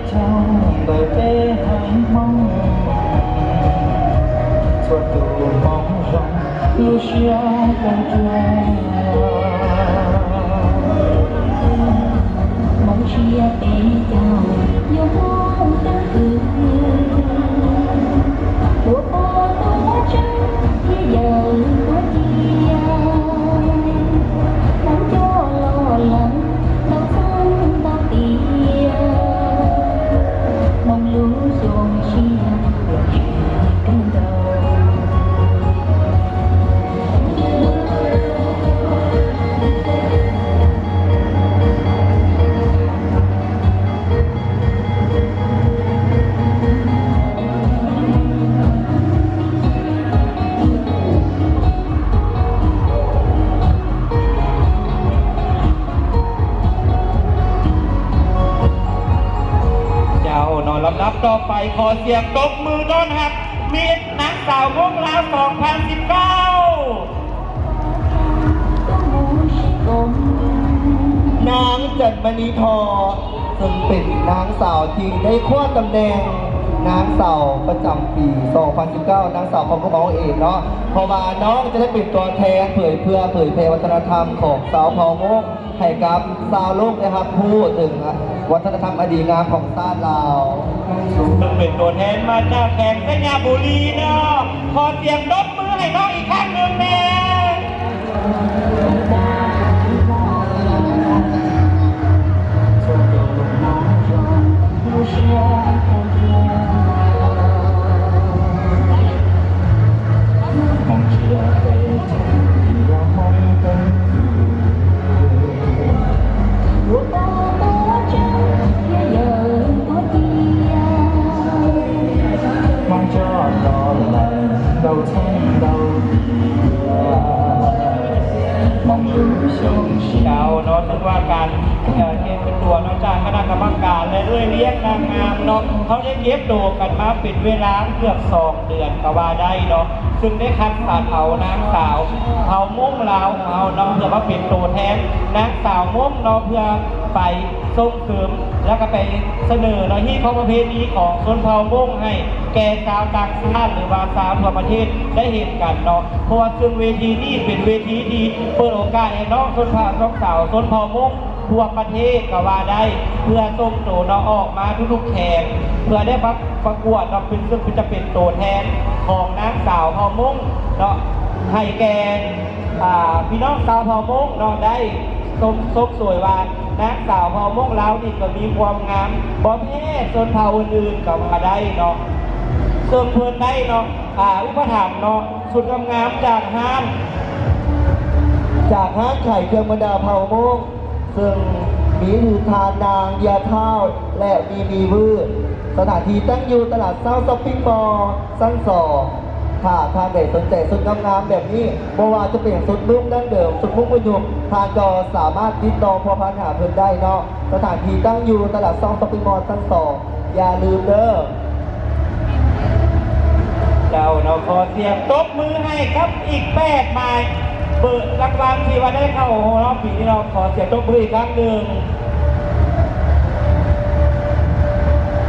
เจ้าได้แต่ให้มอง ทั่วตัวมองส่อง อยู่เสียงกลางแจ้ง มองเชียร์เตะเจ้า อยู่ห้องตั้งคืน ตัวโตตัวจัง ที่เยินตัวเจีย มองจ่อหล่อหลัง ເຈົ້າເນາະ ລຳດັບຕໍ່ໄປ ຂໍສຽງຕົບມືຕ້ອນຮັບ ມິສນາງສາວວົງລາວ ສອງພັນສິບເກົ້າ ນາງ ຈັນມະນີ ທໍ່ ເຊິ່ງເປັນນາງສາວທີ່ໄດ້ຄວ້າຕຳແໜ່ງນາງສາວປະຈຳປີ ສອງພັນສິບເກົ້າ ນາງສາວຂອງພວກເຮົາເອງເນາະ ເພາະວ່ານ້ອງຈະໄດ້ເປັນຕົວແທນເຜີຍເພື່ອເຜີຍແຜ່ວັດທະນະທຳຂອງຊາວເຜົ່າມົ້ງ ໃຫ້ກັບຊາວໂລກໄດ້ຮັບຮູ້ເຖິງວັດທະນະທຳອັນດີງາມຂອງຊາດລາວ. ເຊິ່ງເປັນຕົວແທນມາຈາກແຂວງໄຊຍະບູລີເນາະ ຂໍສຽງຕົບມືໃຫ້ນ້ອງອີກຄັ້ງໜຶ່ງແດ່. ເຈົ້າເນາະ ເຊິ່ງວ່າການ ເອີ ເກັບຕົວເນາະ ຈາກຄະນະກຳມະການ ແລະ ເອື້ອຍລ້ຽງນາງງາມເນາະ ເຮົາໄດ້ເກັບໂຕກັນມາເປັນເວລາເກືອບສອງເດືອນກໍວ່າໄດ້ເນາະ ເຊິ່ງໄດ້ຄັດສັນເອົານາງສາວເຜົ່າມົ້ງລາວຂອງເຮົາເນາະ ເພື່ອມາເປັນໂຕແທນນາງສາວມົ້ງເນາະ ເພື່ອໄປສົ່ງເສີມ ແລ້ວກໍໄປສະເໜີເນາະ ຮີດຄອງປະເພນີຂອງຊົນເຜົ່າມົ້ງໃຫ້ແກ່ຊາວຕ່າງຊາດ ຫຼືວ່າຊາວທົ່ວປະເທດໄດ້ເຫັນກັນເນາະ ເພາະວ່າເຊິ່ງເວທີນີ້ເປັນເວທີທີ່ເປີດໂອກາດໃຫ້ນ້ອງຊົນເຜົ່າ ນ້ອງສາວຊົນເຜົ່າມົ້ງ ທົ່ວປະເທດກໍວ່າໄດ້ ເພື່ອສົ່ງໂຕເນາະ ອອກມາທຸກໆແຂວງ ເພື່ອໄດ້ປະ ປະກວດເນາະ ເປັນ ເຊິ່ງຈະເປັນໂຕແທນຂອງນາງສາວເຜົ່າມົ້ງເນາະ ໃຫ້ແກ່ ອ່າ ພີ່ນ້ອງຊາວເຜົ່າມົ້ງເນາະ ໄດ້ຊົມ ຊົມສວຍວ່າ ນາງສາວເຜົ່າມົ້ງລາວນີ້ກໍມີຄວາມງາມບໍ່ແພ້ຊົນເຜົ່າອື່ນໆກໍວ່າໄດ້ເນາະ ເຊິ່ງເພິ່ນໄດ້ເນາະ ອ່າ ອຸປະຖຳເນາະ ຊຸດງາມໆຈາກຮ້ານ ຈາກຮ້ານຂາຍເຄື່ອງບັນດາເຜົ່າມົ້ງ ເຊິ່ງມີຊື່ທ່ານນາງ ຢາທ້າວ ແລະ ມີມີວື ສະຖານທີ່ຕັ້ງຢູ່ຕະຫຼາດເຊົ້າຊັອບປິງມໍ ຊັ້ນສອງ ຖ້າທ່ານໃດສົນໃຈຊຸດງາມໆແບບນີ້ ບໍ່ວ່າຈະເປັນຊຸດນຸ່ງດັ້ງເດີມ ຊຸດມຸ້ງປະຍຸກ ທ່ານກໍສາມາດຕິດຕໍ່ພົວພັນຫາເພິ່ນໄດ້ເນາະ. ສະຖານທີ່ຕັ້ງຢູ່ຕະຫຼາດເຊົ້າຊັອບປິງມໍ ຊັ້ນສອງ ຢ່າລືມເດີ. ເຈົ້າເນາະ ຂໍສຽງຕົບມືໃຫ້ກັບອີກແປດໝາຍເບີລາງວັນທີ່ວ່າໄດ້ເຂົ້າຮອບປີນີ້ເນາະ ຂໍສຽງຕົບມືອີກຄັ້ງໜຶ່ງ.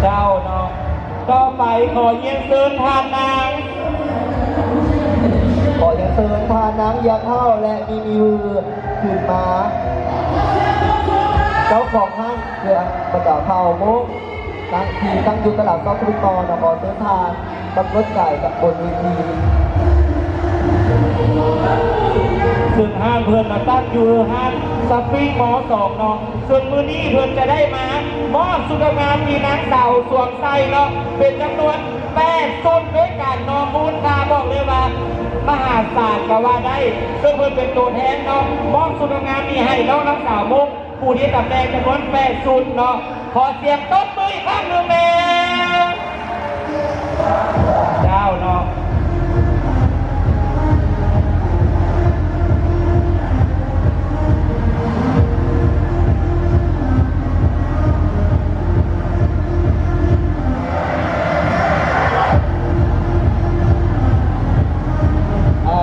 ເຈົ້າເນາະ ຕໍ່ໄປຂໍຮຽນເຊີນທ່ານນາງ ຂໍຮຽນເຊີນທ່ານນາງ ຢາທ້າວ ແລະ ມີມີວື ຂຶ້ນມາ ເຈົ້າຂອງຮ້ານເຄື່ອງບັນດາເຜົ່າມົ້ງ ຕັ້ງ ທີ່ຕັ້ງຢູ່ຕະຫຼາດເຊົ້າສະວິກອນ ນະຄອນເຊີນທ່ານ ປາກົດກາຍກັບບົນເວທີ ເຊິ່ງຮ້ານເພິ່ນນະຕັ້ງຢູ່ຮ້ານຊັອບປິງມໍ ສອງ ເນາະ ເຊິ່ງມື້ນີ້ເພິ່ນຈະໄດ້ມາມອບຊຸດງາມທີ່ນາງສາວສວມໃສ່ເນາະ ເປັນຈຳນວນແປດຊຸດດ້ວຍກັນເນາະ ມູນຄ່າບອກເລີຍວ່າມະຫາສານກໍວ່າໄດ້ ເຊິ່ງເພິ່ນເປັນໂຕແທນເນາະ ມອບຊຸດງາມນີ້ໃຫ້ນ້ອງນາງສາວມຸກ ຜູ້ທີ່ຕຳແໜ່ງຈຳນວນແປດຊຸດເນາະ ຂໍສຽງຕົບມືອີກຄັ້ງໜຶ່ງແດ່. ເຈົ້າເນາະ ເອີ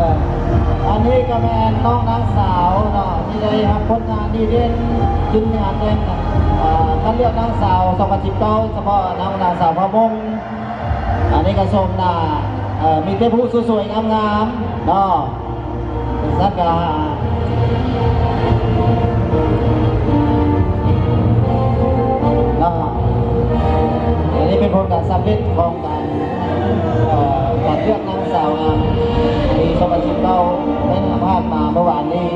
ອັນນີ້ກໍແມ່ນນ້ອງນາງສາວເນາະ ທີ່ໄດ້ຮັບຜົນງານດີເດັ່ນຢູ່ໃນງານແຕ່ງ ເອີ ເລືອກນາງສາວສອງພັນສິບເກົ້າ ສະເພາະນາງ ນາງສາວພະມົງ ອັນນີ້ກໍຊົມໜ້າ ເອີ ມີແຕ່ຜູ້ສວຍໆງາມໆເນາະ ສັດກະ ເນາະ ອັນນີ້ເປັນຜົນການສຳເລັດຂອງການ ເອີ ການເລືອກນາງສາວງາມປີສອງພັນສິບເກົ້າ ໄດ້ນຳພາດມາເມື່ອວານນີ້.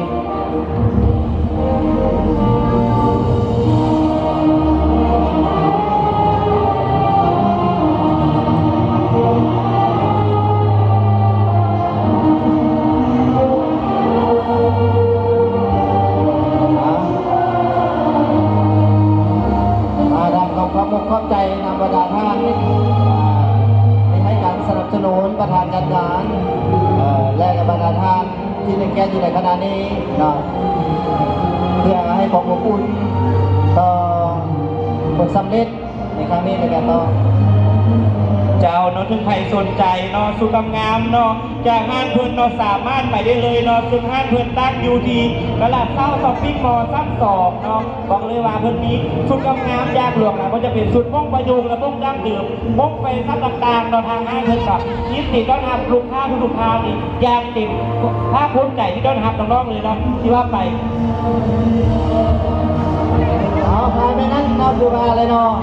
ອາ ອາ ດຳຄວາມຂອບອົກຂອບໃຈນຳບັນດາທ່ານ ທີ່ໃຫ້ການສະໜັບສະໜູນປະທານຈັດງານ ເອີ ແລະ ບັນດາທ່ານ ທີ່ໄດ້ແກ່ນຢູ່ໃນຂະນະນີ້ເນາະ ເພື່ອໃຫ້ຄວາມອົບອຸ່ນຕໍ່ຜົນສຳເລັດໃນຄັ້ງນີ້ໃນການຕໍ່. ເຈົ້າເນາະ ເຖິງໃຜສົນໃຈເນາະ ຊຸດງາມໆເນາະ ຈາກຮ້ານເພິ່ນເນາະ ສາມາດໄປໄດ້ເລີຍເນາະ ເຊິ່ງຮ້ານເພິ່ນຕັ້ງຢູ່ທີ່ຕະຫຼາດເຊົ້າຊັອບປິງມໍລຊັ້ນສອງເນາະ. ບອກເລີຍວ່າເພິ່ນມີຊຸດງາມໆ ຢ່າງຫຼວງຫຼາຍ ບໍ່ວ່າຈະເປັນຊຸດມົ້ງປະຍຸກ ແລະ ມົ້ງດັ້ງເດີມ ມົ້ງແຟຊັນຕ່າງໆເນາະ ທາງຮ້ານເພິ່ນກໍຍິນດີຕ້ອນຮັບລູກຄ້າທຸກໆທ່ານນີ້ຢ່າງເຕັມພາກພູມໃຈທີ່ຕ້ອນຮັບນ້ອງໆເລີຍເນາະ ທີ່ວ່າໄປ. ເອົາ ໄປແມ່ນນັ້ນເນາະ ຄືວ່າແຫຼະເນາະ.